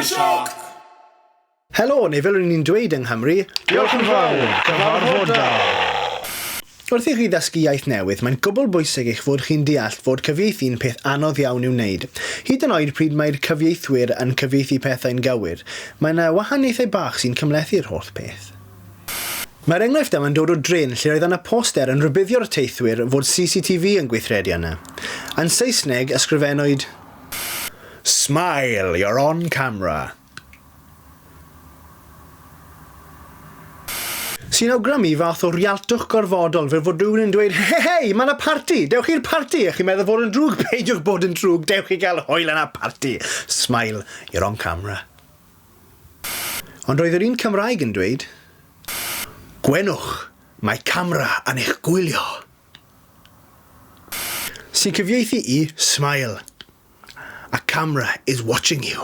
Sioc! Helo, neu fel ry'n ni'n dweud yng Nghymru, Diolch yn fawr, cyfarfod da! Wrth i chi ddysgu iaith newydd, mae'n gwbl bwysig eich fod chi'n deall fod cyfieithu'n peth anodd iawn i'w wneud. Hyd yn oed pryd mae'r cyfieithwyr yn cyfieithu pethau'n gywir, mae yna wahaniaethau bach sy'n cymhlethu'r holl peth. Mae'r enghraifft yma'n dod o drên lle roedd yna poster yn rhybuddio'r teithwyr fod CCTV yn gweithredu yna. Yn Saesneg, ysgrifennwyd, Smile, you're on camera. Sy'n awgrymu fath o rialtwch gorfodol fel fod rhywun yn dweud Hei hei, mae 'na parti! Dewch i'r parti! A chi'n meddwl fod yn drwg? Peidiwch bod yn drwg, dewch i gael hwyl yn y parti! Smile, you're on camera. Ond roedd yr un Cymraeg yn dweud, Gwenwch, mae camera yn eich gwylio! Sy'n cyfieithu i Smile, a camera is watching you.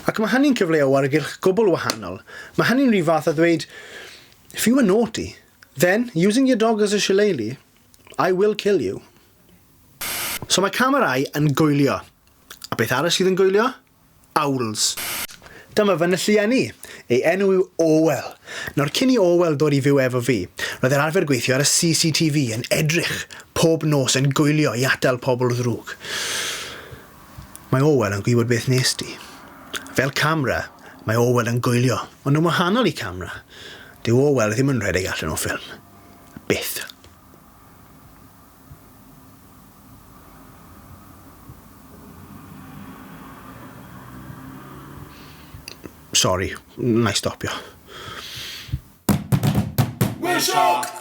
Ac mae hynny'n cyfleu awyrgylch gwbl wahanol. Mae hynny'n rhyw fath o ddweud, If you were naughty, then, using your dog as a shillelagh, I will kill you. So mae camerâu yn gwylio. A beth arall sydd yn gwylio? Owls. Dyma fy nylluan i. Ei enw yw Orwell. Nawr cyn i Orwell ddod i fyw efo fi, roedd e'n arfer gweithio ar y CCTV yn edrych pob nos yn gwylio i atal pobl ddrwg. Mae Orwell yn gwybod beth nes di. Fel camera, mae Orwell yn gwylio, ond yn wahanol i camera, dyw Orwell ddim yn rhedeg allan o ffilm. Byth. Sori, wna i stopio. We're shock!